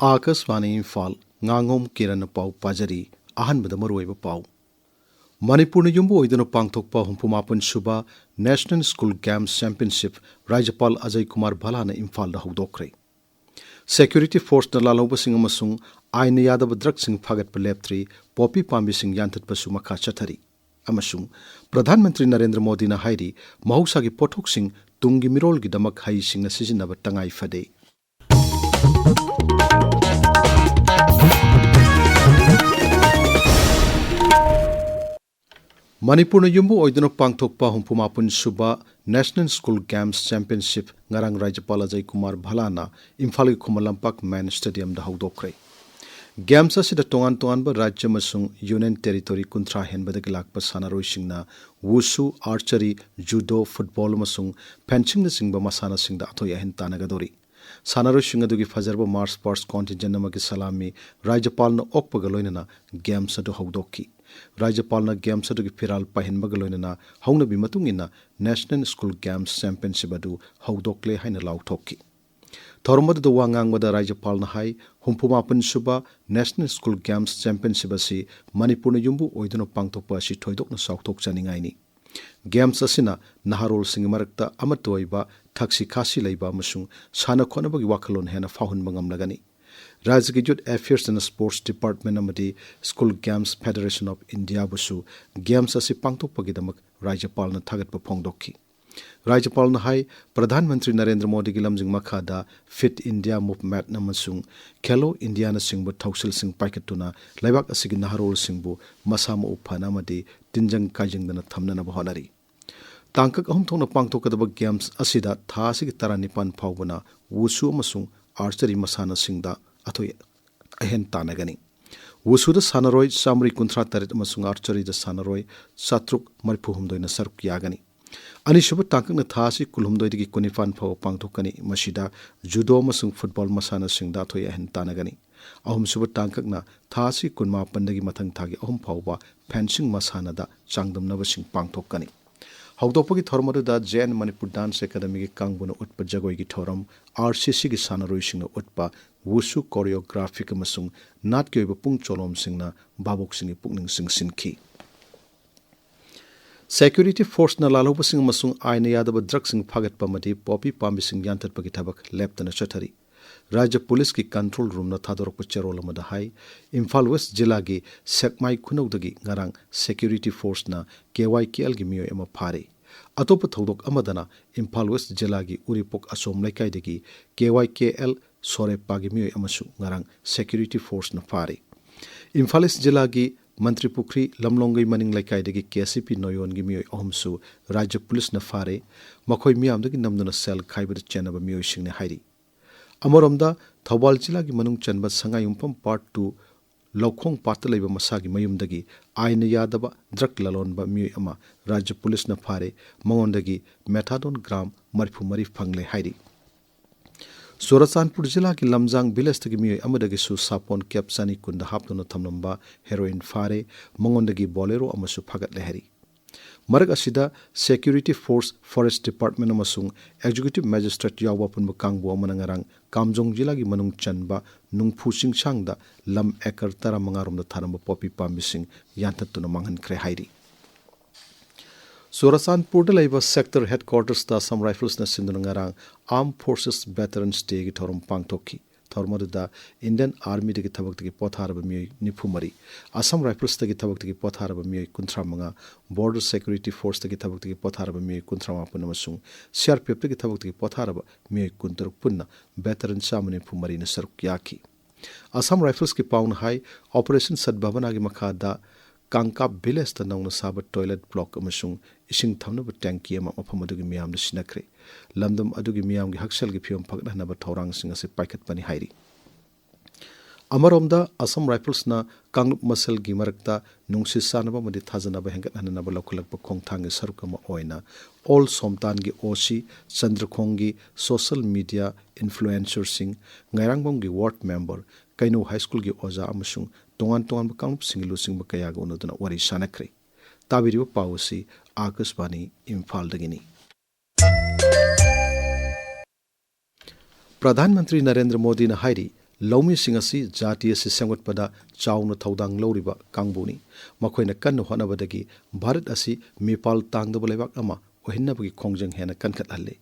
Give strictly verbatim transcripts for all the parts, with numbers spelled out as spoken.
ꯑꯥꯀꯥꯁꯕꯥꯅꯤ ꯏꯝꯐꯥꯜ, ꯉꯥꯉꯣꯝ ꯀꯤꯔꯟꯅ ꯄꯥꯎ ꯄꯥꯖꯔꯤ꯫ ꯑꯍꯥꯟꯕꯗ ꯃꯔꯨꯑꯣꯏꯕ ꯄꯥꯎ꯫ ꯃꯅꯤꯄꯨꯔꯅ ꯌꯨꯝꯕꯨ ꯑꯣꯏꯗꯨꯅ ꯄꯥꯡꯊꯣꯛꯄ ꯍꯨꯝꯐꯨ ꯃꯥꯄꯟ ꯁꯨꯕ National School Games Championship ꯔꯥꯖ꯭ꯌꯄꯥꯜ Ajay Kumar ꯚꯜꯂꯥꯅ ꯏꯝꯐꯥꯜꯗ ꯍꯧꯗꯣꯛꯈ꯭ꯔꯦ꯫ Security forceꯅ ꯂꯥꯜꯍꯧꯕꯁꯤꯡ ꯑꯃꯁꯨꯡ ꯑꯥꯏꯟꯅ ꯌꯥꯗꯕ ꯗ꯭ꯔꯒꯁꯤꯡ ꯐꯥꯒꯠꯄ ꯂꯦꯞꯇ꯭ꯔꯤ, ꯄꯣꯄꯤ ꯄꯥꯝꯕꯤꯁꯤꯡ ꯌꯥꯟꯊꯠꯄꯁꯨ ꯃꯈꯥ ꯆꯠꯊꯔꯤ꯫ ꯑꯃꯁꯨꯡ ꯄ꯭ꯔꯙꯥꯟ ꯃꯟꯇ꯭ꯔꯤ ꯅꯔꯦꯟꯗ꯭ꯔ ꯃꯣꯗꯤꯅ ꯍꯥꯏꯔꯤ, ꯃꯍꯧꯁꯥꯒꯤ ꯄꯣꯠꯊꯣꯛꯁꯤꯡ ꯇꯨꯡꯒꯤ ꯃꯤꯔꯣꯜꯒꯤꯗꯃꯛ ꯍꯩꯁꯤꯡꯅ ꯁꯤꯖꯤꯟꯅꯕ ꯇꯉꯥꯏ ꯐꯗꯦ꯫ ꯃꯅꯤꯄꯨꯔꯅ ꯌꯨꯝꯕꯨ ꯑꯣꯏꯗꯨꯅ ꯄꯥꯡꯊꯣꯛꯄ ꯍꯨꯝꯐꯨ ꯃꯥꯄꯟ ꯁꯨꯕ National School Games Championship ꯉꯔꯥꯡ ꯔꯥꯖ꯭ꯌꯄꯥꯜ ꯑꯖꯌ ꯀꯨꯃꯥꯔ ꯚꯜꯂꯥꯅ ꯏꯝꯐꯥꯜꯒꯤ ꯈꯨꯃꯟ ꯂꯝꯄꯥꯛ ꯃꯦꯟ ꯁ꯭ꯇꯦꯗꯤꯌꯝꯗ ꯍꯧꯗꯣꯛꯈ꯭ꯔꯦ꯫ Games ꯑꯁꯤꯗ ꯇꯣꯉꯥꯟ ꯇꯣꯉꯥꯟꯕ ꯔꯥꯖ꯭ꯌ ꯑꯃꯁꯨꯡ Union Territory ꯀꯨꯟꯊ꯭ꯔꯥ ꯍꯦꯟꯕꯗꯒꯤ ꯂꯥꯛꯄ ꯁꯥꯟꯅꯔꯣꯏꯁꯤꯡꯅ ꯋꯨꯁꯨ, archery, judo, football ꯑꯃꯁꯨꯡ fencingꯅꯆꯤꯡꯕ ꯃꯁꯥꯟꯅꯁꯤꯡꯗ ꯑꯊꯣꯏ ꯑꯍꯦꯟ ꯇꯥꯟꯅꯒꯗꯧꯔꯤ꯫ ꯁꯥꯟꯅꯔꯣꯏꯁꯤꯡ ꯑꯗꯨꯒꯤ ꯐꯖꯔꯕ martial arts contingent ꯑꯃꯒꯤ ꯁꯂꯥꯃꯤ ꯔꯥꯖ꯭ꯌꯄꯥꯜꯅ ꯑꯣꯛꯄꯒ ꯂꯣꯏꯅꯅ Games ꯑꯗꯨ ꯍꯧꯗꯣꯛꯈꯤ꯫ ꯔꯥꯖ꯭ꯌꯄꯥꯜꯅ Games ꯑꯗꯨꯒꯤ ꯐꯤꯔꯥꯜ ꯄꯥꯏꯍꯟꯕꯒ ꯂꯣꯏꯅꯅ ꯍꯧꯅꯕꯤ ꯃꯇꯨꯡ ꯏꯟꯅ National School Games Championship ꯑꯗꯨ ꯍꯧꯗꯣꯛꯂꯦ ꯍꯥꯏꯅ ꯂꯥꯎꯊꯣꯛꯈꯤ꯫ ꯊꯧꯔꯝ ꯑꯗꯨꯗ ꯋꯥ ꯉꯥꯡꯕꯗ ꯔꯥꯖ꯭ꯌꯄꯥꯜꯅ ꯍꯥꯏ, ꯍꯨꯝꯐꯨ ꯃꯥꯄꯟ ꯁꯨꯕ National School Games Championship ꯑꯁꯤ ꯃꯅꯤꯄꯨꯔꯅ ꯌꯨꯝꯕꯨ ꯑꯣꯏꯗꯨꯅ ꯄꯥꯡꯊꯣꯛꯄ ꯑꯁꯤ ꯊꯣꯏꯗꯣꯛꯅ ꯆꯥꯎꯊꯣꯛꯆꯅꯤꯡꯉꯥꯏꯅꯤ꯫ Games ꯑꯁꯤꯅ ꯅꯍꯥꯔꯣꯜꯁꯤꯡꯒꯤ ꯃꯔꯛꯇ ꯑꯃꯠꯇ ꯑꯣꯏꯕ, ꯊꯛꯁꯤ ꯈꯥꯁꯤ ꯂꯩꯕ ꯑꯃꯁꯨꯡ ꯁꯥꯟꯅ ꯈꯣꯠꯅꯕꯒꯤ ꯋꯥꯈꯜꯂꯣꯟ ꯍꯦꯟꯅ ꯐꯥꯎꯍꯟꯕ ꯉꯝꯂꯒꯅꯤ꯫ ꯔꯥꯖ꯭ꯌꯒꯤ Youth Affairs and Sports Department ꯑꯃꯗꯤ School Games Federation of Indiaꯕꯨꯁꯨ Games ꯑꯁꯤ ꯄꯥꯡꯊꯣꯛꯄꯒꯤꯗꯃꯛ ꯔꯥꯖ꯭ꯌꯄꯥꯜꯅ ꯊꯥꯒꯠꯄ ꯐꯣꯡꯗꯣꯛꯈꯤ꯫ ꯔꯥꯖ꯭ꯌꯄꯥꯜꯅ ꯍꯥꯏ, ꯄ꯭ꯔꯙꯥꯟ ꯃꯟꯇ꯭ꯔꯤ ꯅꯔꯦꯟꯗ꯭ꯔ ꯃꯣꯗꯤꯒꯤ ꯂꯝꯖꯤꯡ ꯃꯈꯥꯗ Fit India Movement ꯑꯃꯁꯨꯡ ꯈꯦꯂꯣ ꯏꯟꯗꯤꯌꯥꯅꯆꯤꯡꯕ ꯊꯧꯁꯤꯜꯁꯤꯡ ꯄꯥꯏꯈꯠꯇꯨꯅ ꯂꯩꯕꯥꯛ ꯑꯁꯤꯒꯤ ꯅꯍꯥꯔꯣꯜꯁꯤꯡꯕꯨ ꯃꯁꯥ ꯃꯎ ꯐꯅ ꯑꯃꯗꯤ ꯇꯤꯟꯖꯪ ꯀꯥꯏꯖꯪꯗꯅ ꯊꯝꯅꯅꯕ ꯍꯣꯠꯅꯔꯤ꯫ ꯇꯥꯡꯀꯛ ꯑꯍꯨꯝ ꯊꯣꯛꯅ ꯄꯥꯡꯊꯣꯛꯀꯗꯕ Games ꯑꯁꯤꯗ ꯊꯥ ꯑꯁꯤꯒꯤ ꯇꯔꯥꯅꯤꯄꯥꯟ ꯐꯥꯎꯕꯅ ꯋꯨꯁꯨ ꯑꯃꯁꯨꯡ archery ꯃꯁꯥꯟꯅꯁꯤꯡꯗ ꯑꯊꯣꯏ ꯑꯍꯦꯟ ꯇꯥꯟꯅꯒꯅꯤ꯫ ꯋꯨꯁꯨꯗ ꯁꯥꯟꯅꯔꯣꯏ ꯆꯥꯃꯔꯤ ꯀꯨꯟꯊ꯭ꯔꯥ ꯇꯔꯦꯠ ꯑꯃꯁꯨꯡ archeryꯗ ꯁꯥꯟꯅꯔꯣꯏ ꯆꯥꯇ꯭ꯔꯨꯛ ꯃꯔꯤꯐꯨ ꯍꯨꯝꯗꯣꯏꯅ ꯁꯔꯨꯛ ꯌꯥꯒꯅꯤ꯫ ꯑꯅꯤꯁꯨꯕ ꯇꯥꯡꯀꯛꯅ ꯊꯥ ꯑꯁꯤ ꯀꯨꯟꯍꯨꯝꯗꯣꯏꯗꯒꯤ ꯀꯨꯟꯅꯤꯄꯥꯟ ꯐꯥꯎꯕ ꯄꯥꯡꯊꯣꯛꯀꯅꯤ꯫ ꯃꯁꯤꯗ judo ꯑꯃꯁꯨꯡ football ꯃꯁꯥꯟꯅꯁꯤꯡꯗ ꯑꯊꯣꯏ ꯑꯍꯦꯟ ꯇꯥꯟꯅꯒꯅꯤ꯫ ꯑꯍꯨꯝꯁꯨꯕ ꯇꯥꯡꯀꯛꯅ ꯊꯥ ꯑꯁꯤ ꯀꯨꯟꯃꯥꯄꯟꯗꯒꯤ ꯃꯊꯪ ꯊꯥꯒꯤ ꯑꯍꯨꯝ ꯐꯥꯎꯕ fencing ꯃꯁꯥꯟꯅꯗ ꯆꯥꯡꯗꯝꯅꯕꯁꯤꯡ ꯄꯥꯡꯊꯣꯛꯀꯅꯤ꯫ ꯍꯧꯗꯣꯛꯄꯒꯤ ꯊꯧꯔꯝ ꯑꯗꯨꯗ ꯖꯦ ꯑꯦꯟ ꯃꯅꯤꯄꯨꯔ ꯗꯥꯟꯁ ꯑꯦꯀꯥꯗꯃꯤꯒꯤ ꯀꯥꯡꯕꯨꯅ ꯎꯠꯄ ꯖꯒꯣꯏꯒꯤ ꯊꯧꯔꯝ, ꯑꯥꯔ ꯁꯤ ꯁꯤꯒꯤ ꯁꯥꯟꯅꯔꯣꯏꯁꯤꯡꯅ ꯎꯠꯄ ꯋꯨꯁꯨ ꯀꯣꯔꯤꯌꯣꯒ꯭ꯔꯥꯐꯤꯛ ꯑꯃꯁꯨꯡ ꯅꯥꯠꯀꯤ ꯑꯣꯏꯕ ꯄꯨꯡ ꯆꯣꯂꯣꯝꯁꯤꯡꯅ ꯚꯥꯕꯣꯛꯁꯤꯡꯒꯤ ꯄꯨꯛꯅꯤꯡ ꯆꯤꯡꯁꯤꯟꯈꯤ꯫ ꯁꯦꯀ꯭ꯌꯨꯔꯤꯇꯤ ꯐꯣꯔꯁꯅ ꯂꯥꯜꯍꯧꯕꯁꯤꯡ ꯑꯃꯁꯨꯡ ꯑꯥꯏꯟꯅ ꯌꯥꯗꯕ ꯗ꯭ꯔꯒꯁꯤꯡ ꯐꯥꯒꯠꯄ ꯑꯃꯗꯤ ꯄꯣꯄꯤ ꯄꯥꯝꯕꯤꯁꯤꯡ ꯌꯥꯟꯊꯠꯄꯒꯤ ꯊꯕꯛ ꯂꯦꯞꯇꯅ ꯆꯠꯊꯔꯤ꯫ ꯔꯥꯖ꯭ꯌ ꯄꯨꯂꯤꯁꯀꯤ ꯀꯟꯇ꯭ꯔꯣꯜ ꯔꯨꯝꯅ ꯊꯥꯗꯣꯔꯛꯄ ꯆꯦꯔꯣꯜ ꯑꯃꯗ ꯍꯥꯏ, ꯏꯝꯐꯥꯜ ꯋꯦꯁ ꯖꯤꯂꯥꯒꯤ ꯁꯦꯛꯃꯥꯏ ꯈꯨꯅꯧꯗꯒꯤ ꯉꯔꯥꯡ ꯁꯦꯀ꯭ꯌꯨꯔꯤꯇꯤ ꯐꯣꯔꯁꯅ ꯀꯦ ꯋꯥꯏ ꯀꯦ ꯑꯦꯜꯒꯤ ꯃꯤꯑꯣꯏ ꯑꯃ ꯐꯥꯔꯦ꯫ ꯑꯇꯣꯞꯄ ꯊꯧꯗꯣꯛ ꯑꯃꯗꯅ ꯏꯝꯐꯥꯜ ꯋꯦꯁ ꯖꯤꯂꯥꯒꯤ ꯎꯔꯤꯄꯣꯛ ꯑꯁꯣꯝ ꯂꯩꯀꯥꯏꯗꯒꯤ ꯀꯦ ꯋꯥꯏ ꯀꯦ ꯑꯦꯜ ꯁꯣꯔꯦꯞꯄꯥꯒꯤ ꯃꯤꯑꯣꯏ ꯑꯃꯁꯨ ꯉꯔꯥꯡ ꯁꯦꯀ꯭ꯌꯨꯔꯤꯇꯤ ꯐꯣꯔꯁꯅ ꯐꯥꯔꯦ꯫ ꯏꯝꯐꯥꯜ ꯏꯁ ꯖꯤꯂꯥꯒꯤ ꯃꯟꯇ꯭ꯔꯤ ꯄꯨꯈ꯭ꯔꯤ ꯂꯝꯂꯣꯡꯒꯩ ꯃꯅꯤꯡ ꯂꯩꯀꯥꯏꯗꯒꯤ ꯀꯦ ꯁꯤ ꯄꯤ ꯅꯣꯌꯣꯟꯒꯤ ꯃꯤꯑꯣꯏ ꯑꯍꯨꯝꯁꯨ ꯔꯥꯖ꯭ꯌ ꯄꯨꯂꯤꯁꯅ ꯐꯥꯔꯦ꯫ ꯃꯈꯣꯏ ꯃꯤꯌꯥꯝꯗꯒꯤ ꯅꯝꯗꯨꯅ ꯁꯦꯜ ꯈꯥꯏꯕꯗ ꯆꯦꯟꯅꯕ ꯃꯤꯑꯣꯏꯁꯤꯡꯅꯤ ꯍꯥꯏꯔꯤ꯫ ꯑꯃꯔꯣꯝꯗ, ꯊꯧꯕꯥꯜ ꯖꯤꯂꯥꯒꯤ ꯃꯅꯨꯡ ꯆꯟꯕ ꯁꯉꯥꯏꯌꯨꯝꯐꯝ ꯄꯥꯔꯠ ꯇꯨ ꯂꯧꯈꯣꯡ ꯄꯥꯠꯇ ꯂꯩꯕ ꯃꯁꯥꯒꯤ ꯃꯌꯨꯝꯗꯒꯤ ꯑꯥꯏꯟꯅ ꯌꯥꯗꯕ ꯗ꯭ꯔꯒ ꯂꯂꯣꯟꯕ ꯃꯤꯑꯣꯏ ꯑꯃ ꯔꯥꯖ꯭ꯌ ꯄꯨꯂꯤꯁꯅ ꯐꯥꯔꯦ꯫ ꯃꯉꯣꯟꯗꯒꯤ ꯃꯦꯊꯥꯗꯣꯟ ꯒ꯭ꯔꯥꯝ ꯃꯔꯤꯐꯨ ꯃꯔꯤ ꯐꯪꯂꯦ ꯍꯥꯏꯔꯤ꯫ ꯆꯨꯔꯆꯥꯟꯄꯨꯔ ꯖꯤꯂꯥꯒꯤ ꯂꯝꯖꯥꯡ ꯚꯤꯂꯦꯖꯇꯒꯤ ꯃꯤꯑꯣꯏ ꯑꯃꯗꯒꯤꯁꯨ ꯁꯥꯄꯣꯟ ꯀꯦꯞ ꯆꯅꯤ ꯀꯨꯟꯗ ꯍꯥꯞꯇꯨꯅ ꯊꯝꯂꯝꯕ ꯍꯦꯔꯣꯏꯟ ꯐꯥꯔꯦ꯫ ꯃꯉꯣꯟꯗꯒꯤ ꯕꯣꯂꯦꯔꯣ ꯑꯃꯁꯨ ꯐꯥꯒꯠꯂꯦ ꯍꯥꯏꯔꯤ꯫ ꯃꯔꯛ ꯑꯁꯤꯗ, ꯁꯦꯀ꯭ꯌꯨꯔꯤꯇꯤ ꯐꯣꯔꯁ, ꯐꯣꯔꯦꯁ ꯗꯤꯄꯥꯔꯠꯃꯦꯟ ꯑꯃꯁꯨꯡ ꯑꯦꯛꯖꯤꯀ꯭ꯌꯨꯇꯤꯚ ꯃꯦꯖꯤꯁꯇ꯭ꯔꯦꯠ ꯌꯥꯎꯕ ꯑꯄꯨꯟꯕ ꯀꯥꯡꯕꯨ ꯑꯃꯅ ꯉꯔꯥꯡ ꯀꯥꯝꯖꯣꯡ ꯖꯤꯂꯥꯒꯤ ꯃꯅꯨꯡ ꯆꯟꯕ ꯅꯨꯡꯐꯨ ꯆꯤꯡꯁꯥꯡꯗ ꯂꯝ ꯑꯦꯀꯔ ꯇꯔꯥꯃꯉꯥ ꯔꯣꯝꯗ ꯊꯥꯔꯝꯕ ꯄꯣꯄꯤ ꯄꯥꯝꯕꯤꯁꯤꯡ ꯌꯥꯟꯊꯠꯇꯨꯅ ꯃꯥꯡꯍꯟꯈ꯭ꯔꯦ ꯍꯥꯏꯔꯤ꯫ ꯆꯨꯔꯆꯥꯟꯄꯨꯔꯗ ꯂꯩꯕ ꯁꯦꯛꯇꯔ ꯍꯦꯗꯀ꯭ꯋꯥꯇꯔꯁꯇ ꯑꯁꯥꯝ ꯔꯥꯏꯐꯜꯁꯅ ꯁꯤꯟꯗꯨꯅ ꯉꯔꯥꯡ ꯑꯥꯔꯝ ꯐꯣꯔꯁꯦꯁ ꯚꯦꯇꯔꯟꯁ ꯗꯦꯒꯤ ꯊꯧꯔꯝ ꯄꯥꯡꯊꯣꯛꯈꯤ꯫ ꯊꯧꯔꯝ ꯑꯗꯨꯗ ꯏꯟꯗꯤꯌꯟ ꯑꯥꯔꯃꯤꯗꯒꯤ ꯊꯕꯛꯇꯒꯤ ꯄꯣꯊꯥꯔꯕ ꯃꯤꯑꯣꯏ ꯅꯤꯐꯨ ꯃꯔꯤ, ꯑꯁꯥꯝ ꯔꯥꯏꯐꯜꯁꯇꯒꯤ ꯊꯕꯛꯇꯒꯤ ꯄꯣꯊꯥꯔꯕ ꯃꯤꯑꯣꯏ ꯀꯨꯟꯊ꯭ꯔꯥ ꯃꯉꯥ, ꯕꯣꯔꯗꯔ ꯁꯦꯀ꯭ꯌꯨꯔꯤꯇꯤ ꯐꯣꯔꯁꯇꯒꯤ ꯊꯕꯛꯇꯒꯤ ꯄꯣꯊꯥꯔꯕ ꯃꯤꯑꯣꯏ ꯀꯨꯟꯊ꯭ꯔꯥ ꯃꯥꯄꯟ ꯑꯃꯁꯨꯡ ꯁꯤ ꯑꯥꯔ ꯄꯤ ꯑꯦꯐꯇꯒꯤ ꯊꯕꯛꯇꯒꯤ ꯄꯣꯊꯥꯔꯕ ꯃꯤꯑꯣꯏ ꯀꯨꯟꯇꯔꯨꯛ ꯄꯨꯟꯅ ꯚꯦꯇꯔꯟ ꯆꯥꯝꯃ ꯅꯤꯐꯨ ꯃꯔꯤꯅ ꯁꯔꯨꯛ ꯌꯥꯈꯤ꯫ ꯑꯁꯥꯝ ꯔꯥꯏꯐꯜꯁꯀꯤ ꯄꯥꯎꯅ ꯍꯥꯏ, ꯑꯣꯄꯔꯦꯁꯟ ꯁꯗꯚꯥꯕꯅꯥꯒꯤ ꯃꯈꯥꯗ ꯀꯥꯡꯀꯥꯞ ꯚꯤꯂꯦꯖꯇ ꯅꯧꯅ ꯁꯥꯕ ꯇꯣꯏꯂꯦꯠ ꯕ꯭ꯂꯣꯛ ꯑꯃꯁꯨꯡ ꯏꯁꯤꯡ ꯊꯝꯅꯕ ꯇꯦꯡꯀꯤ ꯑꯃ ꯃꯐꯝ ꯑꯗꯨꯒꯤ ꯃꯤꯌꯥꯝꯗ ꯁꯤꯟꯅꯈ꯭ꯔꯦ꯫ ꯂꯝꯗꯝ ꯑꯗꯨꯒꯤ ꯃꯤꯌꯥꯝꯒꯤ ꯍꯛꯁꯦꯜꯒꯤ ꯐꯤꯕꯝ ꯐꯒꯠꯍꯟꯅꯕ ꯊꯧꯔꯥꯡꯁꯤꯡ ꯑꯁꯤ ꯄꯥꯏꯈꯠꯄꯅꯤ ꯍꯥꯏꯔꯤ꯫ ꯑꯃꯔꯣꯝꯗ, ꯑꯁꯥꯝ ꯔꯥꯏꯐꯜꯁꯅ ꯀꯥꯡꯂꯨꯞ ꯃꯁꯦꯜꯒꯤ ꯃꯔꯛꯇ ꯅꯨꯡꯁꯤ ꯆꯥꯟꯅꯕ ꯑꯃꯗꯤ ꯊꯥꯖꯅꯕ ꯍꯦꯟꯒꯠꯍꯟꯅꯕ ꯂꯧꯈꯠꯂꯛꯄ ꯈꯣꯡꯊꯥꯡꯒꯤ ꯁꯔꯨꯛ ꯑꯃ ꯑꯣꯏꯅ ꯑꯣꯜ ꯁꯣꯝꯇꯥꯟꯒꯤ ꯑꯣ ꯁꯤ ꯆꯟꯗ꯭ꯔꯈꯣꯡꯒꯤ ꯁꯣꯁꯦꯜ ꯃꯤꯗꯤꯌꯥ ꯏꯟꯐ꯭ꯂꯨꯑꯦꯟꯁꯔꯁꯤꯡ, ꯉꯥꯏꯔꯥꯡꯕꯝꯒꯤ ꯋꯥꯔꯗ ꯃꯦꯝꯕꯔ, ꯀꯩꯅꯧ ꯍꯥꯏ ꯁ꯭ꯀꯨꯜꯒꯤ ꯑꯣꯖꯥ ꯑꯃꯁꯨꯡ ꯇꯣꯉꯥꯟ ꯇꯣꯉꯥꯟꯕ ꯀꯥꯡꯂꯨꯞꯁꯤꯡꯒꯤ ꯂꯨꯆꯤꯡꯕ ꯀꯌꯥꯒ ꯎꯅꯗꯨꯅ ꯋꯥꯔꯤ ꯁꯥꯟꯅꯈ꯭ꯔꯦ꯫ ꯇꯥꯕꯤꯔꯤꯕ ꯄꯥꯎ ꯑꯁꯤ ꯑꯥꯀꯥꯁꯕꯥꯅꯤ ꯏꯝꯐꯥꯜꯗꯒꯤꯅꯤ꯫ ꯄ꯭ꯔꯙꯥꯟ ꯃꯟꯇ꯭ꯔꯤ ꯅꯔꯦꯟꯗ꯭ꯔ ꯃꯣꯗꯤꯅ ꯍꯥꯏꯔꯤ, ꯂꯧꯃꯤꯁꯤꯡ ꯑꯁꯤ ꯖꯥꯇꯤ ꯑꯁꯤ ꯁꯦꯝꯒꯠꯄꯗ ꯆꯥꯎꯅ ꯊꯧꯗꯥꯡ ꯂꯧꯔꯤꯕ ꯀꯥꯡꯕꯨꯅꯤ꯫ ꯃꯈꯣꯏꯅ ꯀꯟꯅ ꯍꯣꯠꯅꯕꯗꯒꯤ ꯚꯥꯔꯠ ꯑꯁꯤ ꯃꯤꯄꯥꯜ ꯇꯥꯡꯗꯕ ꯂꯩꯕꯥꯛ ꯑꯃ ꯑꯣꯏꯍꯟꯅꯕꯒꯤ ꯈꯣꯡꯖꯪ ꯍꯦꯟꯅ ꯀꯟꯈꯠꯍꯜꯂꯤ꯫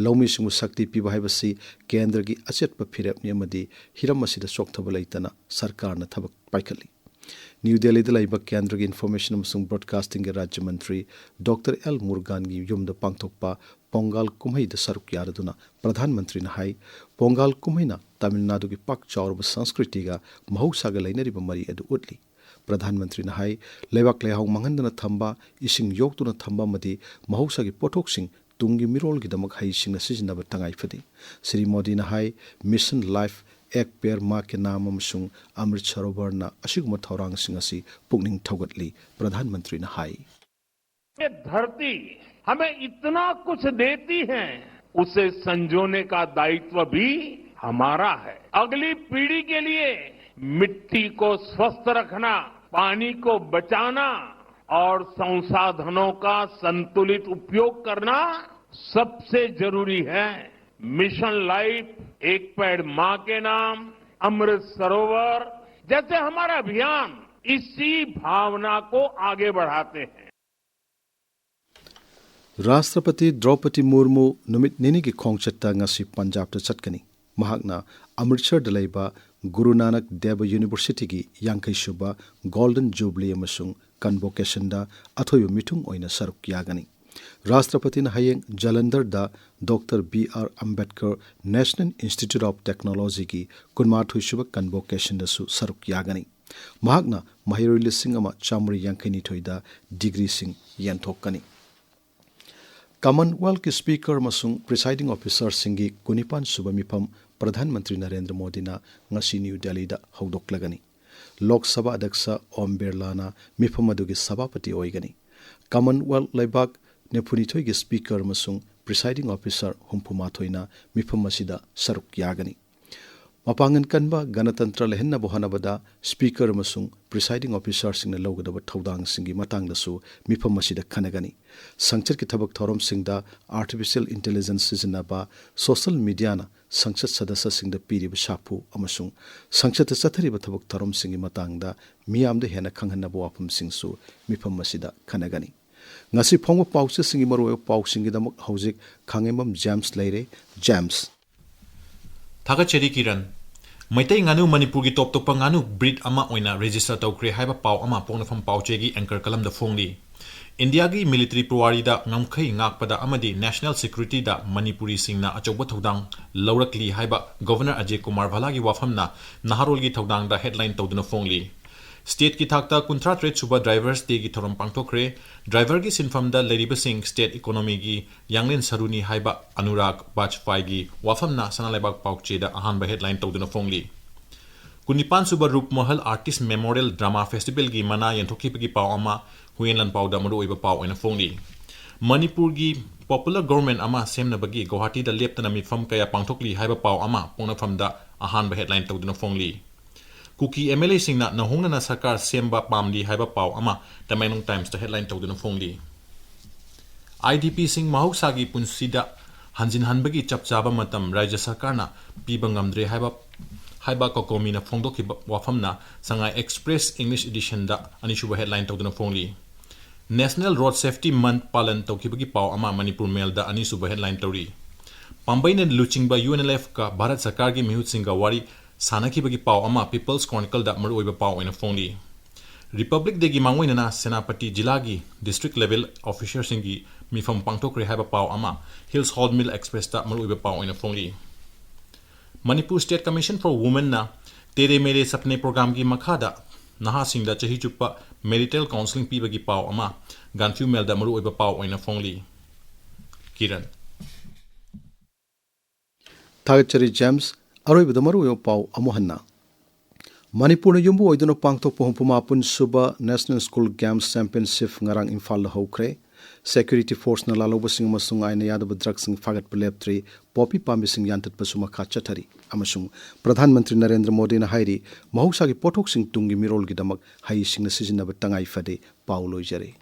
ꯂꯧꯃꯤꯁꯤꯡꯕꯨ ꯁꯛꯇꯤ ꯄꯤꯕ ꯍꯥꯏꯕꯁꯤ ꯀꯦꯟꯗ꯭ꯔꯒꯤ ꯑꯆꯦꯠꯄ ꯐꯤꯔꯦꯞꯅꯤ ꯑꯃꯗꯤ ꯍꯤꯔꯝ ꯑꯁꯤꯗ ꯆꯣꯛꯊꯕ ꯂꯩꯇꯅ ꯁꯔꯀꯥꯔꯅ ꯊꯕꯛ ꯄꯥꯏꯈꯠꯂꯤ꯫ ꯅ꯭ꯌꯨ ꯗꯦꯜꯂꯤꯗ ꯂꯩꯕ ꯀꯦꯟꯗ꯭ꯔꯒꯤ ꯏꯟꯐꯣꯔꯃꯦꯁꯟ ꯑꯃꯁꯨꯡ ꯕ꯭ꯔꯣꯗꯀꯥꯁꯇꯤꯡꯒꯤ ꯔꯥꯖ꯭ꯌ ꯃꯟꯇ꯭ꯔꯤ ꯗꯣꯛꯇꯔ ꯑꯦꯜ ꯃꯨꯔꯒꯥꯟꯒꯤ ꯌꯨꯝꯗ ꯄꯥꯡꯊꯣꯛꯄ ꯄꯣꯡꯒꯥꯜ ꯀꯨꯝꯍꯩꯗ ꯁꯔꯨꯛ ꯌꯥꯔꯗꯨꯅ ꯄ꯭ꯔꯙꯥꯟ ꯃꯟꯇ꯭ꯔꯤꯅ ꯍꯥꯏ, ꯄꯣꯡꯒꯥꯜ ꯀꯨꯝꯍꯩꯅ ꯇꯥꯃꯤꯜ ꯅꯥꯗꯨꯒꯤ ꯄꯥꯛ ꯆꯥꯎꯔꯕ ꯁꯪꯁꯀ꯭ꯔꯤꯇꯤꯒ ꯃꯍꯧꯁꯥꯒ ꯂꯩꯅꯔꯤꯕ ꯃꯔꯤ ꯑꯗꯨ ꯎꯠꯂꯤ꯫ ꯄ꯭ꯔꯙꯥꯟ ꯃꯟꯇ꯭ꯔꯤꯅ ꯍꯥꯏ, ꯂꯩꯕꯥꯛ ꯂꯩꯍꯥꯎ ꯃꯥꯡꯍꯟꯗꯅ ꯊꯝꯕ, ꯏꯁꯤꯡ ꯌꯣꯛꯇꯨꯅ ꯊꯝꯕ ꯑꯃꯗꯤ ꯃꯍꯧꯁꯥꯒꯤ ꯄꯣꯠꯊꯣꯛꯁꯤꯡ ꯇꯨꯡꯒꯤ ꯃꯤꯔꯣꯜꯒꯤꯗꯃꯛ ꯍꯩꯁꯤꯡꯅ ꯁꯤꯖꯤꯟꯅꯕ ꯇꯉꯥꯏ ꯐꯗꯦ꯫ ꯁ꯭ꯔꯤ ꯃꯣꯗꯤꯅ ꯍꯥꯏ, ꯃꯤꯁꯟ ꯂꯥꯏꯐ, ꯑꯦꯛ ꯄꯦꯔ ꯃꯥ ꯀꯦ ꯅꯥꯝ ꯑꯃꯁꯨꯡ ꯑꯃ꯭ꯔꯤꯠ ꯁꯔꯣꯕꯔꯅ ꯑꯁꯤꯒꯨꯝꯕ ꯊꯧꯔꯥꯡꯁꯤꯡ ꯑꯁꯤ ꯄꯨꯛꯅꯤꯡ ꯊꯧꯒꯠꯂꯤ꯫ ꯄ꯭ꯔꯙꯥꯟ ꯃꯟꯇ꯭ꯔꯤꯅ ꯍꯥꯏ, ये धरती हमें इतना कुछ देती है, उसे संजोने का दायित्व भी हमारा है। अगली पीढ़ी के लिए मिट्टी को स्वस्थ रखना, पानी को बचाना और संसाधनों का संतुलित उपयोग करना सबसे जरूरी है। मिशन लाइफ, एक पेड़ माँ के नाम, अमृत सरोवर जैसे हमारे अभियान इसी भावना को आगे बढ़ाते हैं। ꯔꯥꯁꯇ꯭ꯔꯄꯇꯤ ꯗ꯭ꯔꯧꯄꯗꯤ ꯃꯨꯔꯃꯨ ꯅꯨꯃꯤꯠ ꯅꯤꯅꯤꯒꯤ ꯈꯣꯡꯆꯠꯇ ꯉꯁꯤ ꯄꯟꯖꯥꯕꯇ ꯆꯠꯀꯅꯤ꯫ ꯃꯍꯥꯛꯅ ꯑꯃ꯭ꯔꯤꯠꯁꯔꯗ ꯂꯩꯕ ꯒꯨꯔꯨ ꯅꯥꯅꯛ ꯗꯦꯕ ꯌꯨꯅꯤꯚꯔꯁꯤꯇꯤꯒꯤ ꯌꯥꯡꯈꯩ ꯁꯨꯕ ꯒꯣꯜꯗꯟ ꯖꯨꯕꯤꯂꯤ ꯑꯃꯁꯨꯡ ꯀꯟꯚꯣꯀꯦꯁꯟꯗ ꯑꯊꯣꯏꯕ ꯃꯤꯊꯨꯡ ꯑꯣꯏꯅ ꯁꯔꯨꯛ ꯌꯥꯒꯅꯤ꯫ ꯔꯥꯁꯇ꯭ꯔꯄꯇꯤꯅ ꯍꯌꯦꯡ ꯖꯂꯟꯙꯔꯗ doctor B R Ambedkar national institute of ꯇꯦꯛꯅꯣꯂꯣꯖꯤꯒꯤ ꯀꯨꯟꯃꯥꯊꯣꯏ ꯁꯨꯕ ꯀꯟꯚꯣꯀꯦꯁꯟꯗꯁꯨ ꯁꯔꯨꯛ ꯌꯥꯒꯅꯤ꯫ ꯃꯍꯥꯛꯅ ꯃꯍꯩꯔꯣꯏ ꯂꯤꯁꯤꯡ ꯑꯃ ꯆꯥꯃꯔꯤ ꯌꯥꯡꯈꯩꯅꯤꯊꯣꯏꯗ ꯗꯤꯒ꯭ꯔꯤꯁꯤꯡ ꯌꯦꯟꯊꯣꯛꯀꯅꯤ꯫ ꯀꯃꯟꯋꯦꯜꯊꯀꯤ ꯁ꯭ꯄꯤꯀꯔ ꯑꯃꯁꯨꯡ ꯄ꯭ꯔꯤꯁꯥꯏꯗꯤꯡ ꯑꯣꯐꯤꯁꯔꯁꯤꯡꯒꯤ ꯀꯨꯟꯅꯤꯄꯥꯟ ꯁꯨꯕ ꯃꯤꯐꯝ ꯄ꯭ꯔꯙꯥꯟ ꯃꯟꯇ꯭ꯔꯤ ꯅꯔꯦꯟꯗ꯭ꯔ ꯃꯣꯗꯤꯅ ꯉꯁꯤ ꯅ꯭ꯌꯨ ꯗꯦꯜꯂꯤꯗ ꯍꯧꯗꯣꯛꯂꯒꯅꯤ꯫ ꯂꯣꯛ ꯁꯚꯥ ꯑꯗ꯭ꯌꯛꯁ ꯑꯣꯝ ꯕꯤꯔꯂꯥꯅ ꯃꯤꯐꯝ ꯑꯗꯨꯒꯤ ꯁꯚꯥꯄꯇꯤ ꯑꯣꯏꯒꯅꯤ꯫ ꯀꯃꯟꯋꯦꯜꯊ ꯂꯩꯕꯥꯛ ꯅꯤꯐꯨꯅꯤꯊꯣꯏꯒꯤ ꯁ꯭ꯄꯤꯀꯔ ꯑꯃꯁꯨꯡ ꯄ꯭ꯔꯤꯁꯥꯏꯗꯤꯡ ꯑꯣꯐꯤꯁꯔ ꯍꯨꯝꯐꯨꯃꯥꯊꯣꯏꯅ ꯃꯤꯐꯝ ꯑꯁꯤꯗ ꯁꯔꯨꯛ ꯌꯥꯒꯅꯤ꯫ ꯃꯄꯥꯡꯒꯜ ꯀꯟꯕ ꯒꯅꯇꯟꯇ꯭ꯔ ꯂꯩꯍꯟꯅꯕ ꯍꯣꯠꯅꯕꯗ Speaker ꯑꯃꯁꯨꯡ Presiding Officerꯁꯤꯡꯅ ꯂꯧꯒꯗꯕ ꯊꯧꯗꯥꯡꯁꯤꯡꯒꯤ ꯃꯇꯥꯡꯗꯁꯨ ꯃꯤꯐꯝ ꯑꯁꯤꯗ ꯈꯟꯅꯒꯅꯤ꯫ ꯁꯪꯁꯠꯀꯤ ꯊꯕꯛ ꯊꯧꯔꯝꯁꯤꯡꯗ Artificial Intelligence ꯁꯤꯖꯤꯟꯅꯕ, social mediaꯅ ꯁꯪꯁꯠ ꯁꯗꯁ꯭ꯌꯁꯤꯡꯗ ꯄꯤꯔꯤꯕ ꯁꯥꯐꯨ ꯑꯃꯁꯨꯡ ꯁꯪꯁꯠꯇ ꯆꯠꯊꯔꯤꯕ ꯊꯕꯛ ꯊꯧꯔꯝꯁꯤꯡꯒꯤ ꯃꯇꯥꯡꯗ ꯃꯤꯌꯥꯝꯗ ꯍꯦꯟꯅ ꯈꯪꯍꯟꯅꯕ ꯋꯥꯐꯝꯁꯤꯡꯁꯨ ꯃꯤꯐꯝ ꯑꯁꯤꯗ ꯈꯟꯅꯒꯅꯤ꯫ ꯉꯁꯤ ꯐꯣꯡꯕ ꯄꯥꯎꯆꯦꯁꯤꯡꯒꯤ ꯃꯔꯨꯑꯣꯏꯕ ꯄꯥꯎꯁꯤꯡꯒꯤꯗꯃꯛ ꯍꯧꯖꯤꯛ ꯈꯥꯉꯦꯝꯕꯝ ꯖꯦꯝꯁ ꯂꯩꯔꯦ꯫ ꯖꯦꯝꯁ꯫ ꯊꯥꯒꯠꯆꯔꯤ ꯀꯤꯔꯟ꯫ ꯃꯩꯇꯩ ꯉꯥꯅꯨ ꯃꯅꯤꯄꯨꯔꯒꯤ ꯇꯣꯞ ꯇꯣꯞꯄ ꯉꯥꯅꯨ breed ꯑꯃ ꯑꯣꯏꯅ register ꯇꯧꯈ꯭ꯔꯦ ꯍꯥꯏꯕ ꯄꯥꯎ ꯑꯃ ꯄꯣꯛꯅꯐꯝ ꯄꯥꯎꯆꯦꯒꯤ anchor ꯀꯂꯝꯗ ꯐꯣꯡꯂꯤ꯫ ꯏꯟꯗꯤꯌꯥꯒꯤ military ꯄꯨꯋꯥꯔꯤꯗ ꯉꯝꯈꯩ ꯉꯥꯛꯄꯗ ꯑꯃꯗꯤ national securityꯗ ꯃꯅꯤꯄꯨꯔꯤꯁꯤꯡꯅ ꯑꯆꯧꯕ ꯊꯧꯗꯥꯡ ꯂꯧꯔꯛꯂꯤ ꯍꯥꯏꯕ Governor ꯑꯖꯦ ꯀꯨꯃꯥꯔ ꯚꯜꯂꯥꯒꯤ ꯋꯥꯐꯝꯅ ꯅꯍꯥꯔꯣꯜꯒꯤ ꯊꯧꯗꯥꯡꯗ headline ꯇꯧꯗꯨꯅ ꯐꯣꯡꯂꯤ꯫ Stateꯀꯤ ꯊꯥꯛꯇ ꯀꯨꯟꯊ꯭ꯔꯥ ꯇꯔꯦꯠ ꯁꯨꯕ Drivers Dayꯒꯤ ꯊꯧꯔꯝ ꯄꯥꯡꯊꯣꯛꯈ꯭ꯔꯦ꯫ Driverꯒꯤ ꯁꯤꯟꯐꯝꯗ ꯂꯩꯔꯤꯕꯁꯤꯡ state economyꯒꯤ ꯌꯥꯡꯂꯦꯟ ꯁꯔꯨꯅꯤ ꯍꯥꯏꯕ ꯑꯅꯨꯔꯥꯒ ꯕꯥꯖꯄꯥꯏꯒꯤ ꯋꯥꯐꯝꯅ ꯁꯅꯥ ꯂꯩꯕꯥꯛ ꯄꯥꯎꯆꯦꯗ ꯑꯍꯥꯟꯕ headline ꯇꯧꯗꯨꯅ ꯐꯣꯡꯂꯤ꯫ ꯀꯨꯟꯅꯤꯄꯥꯟ ꯁꯨꯕ roof Mahal Artist Memorial Drama Festivalꯒꯤ ꯃꯅꯥ ꯌꯦꯟꯊꯣꯛꯈꯤꯕꯒꯤ ꯄꯥꯎ ꯑꯃ ꯍꯨꯏꯌꯦꯟ ꯂꯥꯟꯄꯥꯎꯗ ꯃꯔꯨꯑꯣꯏꯕ ꯄꯥꯎ ꯑꯣꯏꯅ ꯐꯣꯡꯂꯤ꯫ ꯃꯅꯤꯄꯨꯔꯒꯤ popular government ꯑꯃ ꯁꯦꯝꯅꯕꯒꯤ ꯒꯧꯍꯥꯇꯤꯗ ꯂꯦꯞꯇꯅ ꯃꯤꯐꯝ ꯀꯌꯥ ꯄꯥꯡꯊꯣꯛꯂꯤ ꯍꯥꯏꯕ ꯄꯥꯎ ꯑꯃ ꯄꯣꯛꯅꯐꯝꯗ ꯑꯍꯥꯟꯕ headline ꯇꯧꯗꯨꯅ ꯐꯣꯡꯂꯤ꯫ ꯀꯨꯀꯤ MLAꯁꯤꯡꯅ ꯅꯧꯍꯧꯅꯅ ꯁꯔꯀꯥꯔ ꯁꯦꯝꯕ ꯄꯥꯝꯂꯤ ꯍꯥꯏꯕ ꯄꯥꯎ ꯑꯃ Tamenglong Timesꯇ headline ꯇꯧꯗꯨꯅ ꯐꯣꯡꯂꯤ꯫ IDPꯁꯤꯡ ꯃꯍꯧꯁꯥꯒꯤ ꯄꯨꯟꯁꯤꯗ ꯍꯟꯖꯤꯟꯍꯟꯕꯒꯤ ꯆꯞ ꯆꯥꯕ ꯃꯇꯝ ꯔꯥꯖ꯭ꯌ ꯁꯔꯀꯥꯔꯅ ꯄꯤꯕ ꯉꯝꯗ꯭ꯔꯦ ꯍꯥꯏꯕ, ꯍꯥꯏꯕ COCOMIꯅ ꯐꯣꯡꯗꯣꯛꯈꯤꯕ ꯋꯥꯐꯝꯅ Sangai Express English editionꯗ ꯑꯅꯤꯁꯨꯕ headline ꯇꯧꯗꯨꯅ ꯐꯣꯡꯂꯤ꯫ National Road Safety Month ꯄꯥꯂꯟ ꯇꯧꯈꯤꯕꯒꯤ ꯄꯥꯎ ꯑꯃ Manipur Mailꯗ ꯑꯅꯤꯁꯨꯕ headline ꯇꯧꯔꯤ꯫ ꯄꯥꯝꯕꯩꯅ ꯂꯨꯆꯤꯡꯕ UNLFꯀ ꯚꯥꯔꯠ ꯁꯔꯀꯥꯔꯒꯤ ꯃꯤꯍꯨꯠꯁꯤꯡꯒ ꯋꯥꯔꯤ ꯁꯥꯟꯅꯈꯤꯕꯒꯤ ꯄꯥꯎ ꯑꯃ People's Chronicleꯗ ꯃꯔꯨꯑꯣꯏꯕ ꯄꯥꯎ ꯑꯣꯏꯅ ꯐꯣꯡꯂꯤ꯫ Republic Dayꯒꯤ ꯃꯥꯡꯑꯣꯏꯅꯅ ꯁꯦꯅꯥꯄꯇꯤ ꯖꯤꯂꯥꯒꯤ district level officerꯁꯤꯡꯒꯤ ꯃꯤꯐꯝ ꯄꯥꯡꯊꯣꯛꯈ꯭ꯔꯦ ꯍꯥꯏꯕ ꯄꯥꯎ ꯑꯃ Hills Hornbill Expressꯇ ꯃꯔꯨꯑꯣꯏꯕ ꯄꯥꯎ ꯑꯣꯏꯅ ꯐꯣꯡꯂꯤ꯫ Manipur State Commission for Womenꯅ Tere ꯃꯦꯔꯦ ꯁꯞꯅꯦ programꯒꯤ ꯃꯈꯥꯗ ꯅꯍꯥꯁꯤꯡꯗ ꯆꯍꯤ ꯆꯨꯞꯄ marital counselling ꯄꯤꯕꯒꯤ ꯄꯥꯎ ꯑꯃ Gaanphiu Mailꯗ ꯃꯔꯨꯑꯣꯏꯕ ꯄꯥꯎ ꯑꯣꯏꯅ ꯐꯣꯡꯂꯤ꯫ ꯀꯤꯔꯟ꯫ ꯊꯥꯒꯠꯆꯔꯤ ꯖꯦꯝꯁ꯫ ꯑꯔꯣꯏꯕꯗ ꯃꯔꯨꯑꯣꯏꯕ ꯄꯥꯎ ꯑꯃꯨꯛ ꯍꯟꯅ꯫ ꯃꯅꯤꯄꯨꯔꯅ ꯌꯨꯝꯕꯨ ꯑꯣꯏꯗꯨꯅ ꯄꯥꯡꯊꯣꯛꯄ ꯍꯨꯝꯐꯨ ꯃꯥꯄꯟ ꯁꯨꯕ National School Games Championship ꯉꯔꯥꯡ ꯏꯝꯐꯥꯜꯗ ꯍꯧꯈ꯭ꯔꯦ꯫ Security forceꯅ ꯂꯥꯜꯍꯧꯕꯁꯤꯡ ꯑꯃꯁꯨꯡ ꯑꯥꯏꯟꯅ ꯌꯥꯗꯕ ꯗ꯭ꯔꯒꯁꯤꯡ ꯐꯥꯒꯠꯄ ꯂꯦꯞꯇ꯭ꯔꯤ꯫ ꯄꯣꯄꯤ ꯄꯥꯝꯕꯤꯁꯤꯡ ꯌꯥꯟꯊꯠꯄꯁꯨ ꯃꯈꯥ ꯆꯠꯊꯔꯤ꯫ ꯑꯃꯁꯨꯡ ꯄ꯭ꯔꯙꯥꯟ ꯃꯟꯇ꯭ꯔꯤ ꯅꯔꯦꯟꯗ꯭ꯔ ꯃꯣꯗꯤꯅ ꯍꯥꯏꯔꯤ, ꯃꯍꯧꯁꯥꯒꯤ ꯄꯣꯠꯊꯣꯛꯁꯤꯡ ꯇꯨꯡꯒꯤ ꯃꯤꯔꯣꯜꯒꯤꯗꯃꯛ ꯍꯩꯁꯤꯡꯅ ꯁꯤꯖꯤꯟꯅꯕ ꯇꯉꯥꯏ ꯐꯗꯦ꯫ ꯄꯥꯎ ꯂꯣꯏꯖꯔꯦ꯫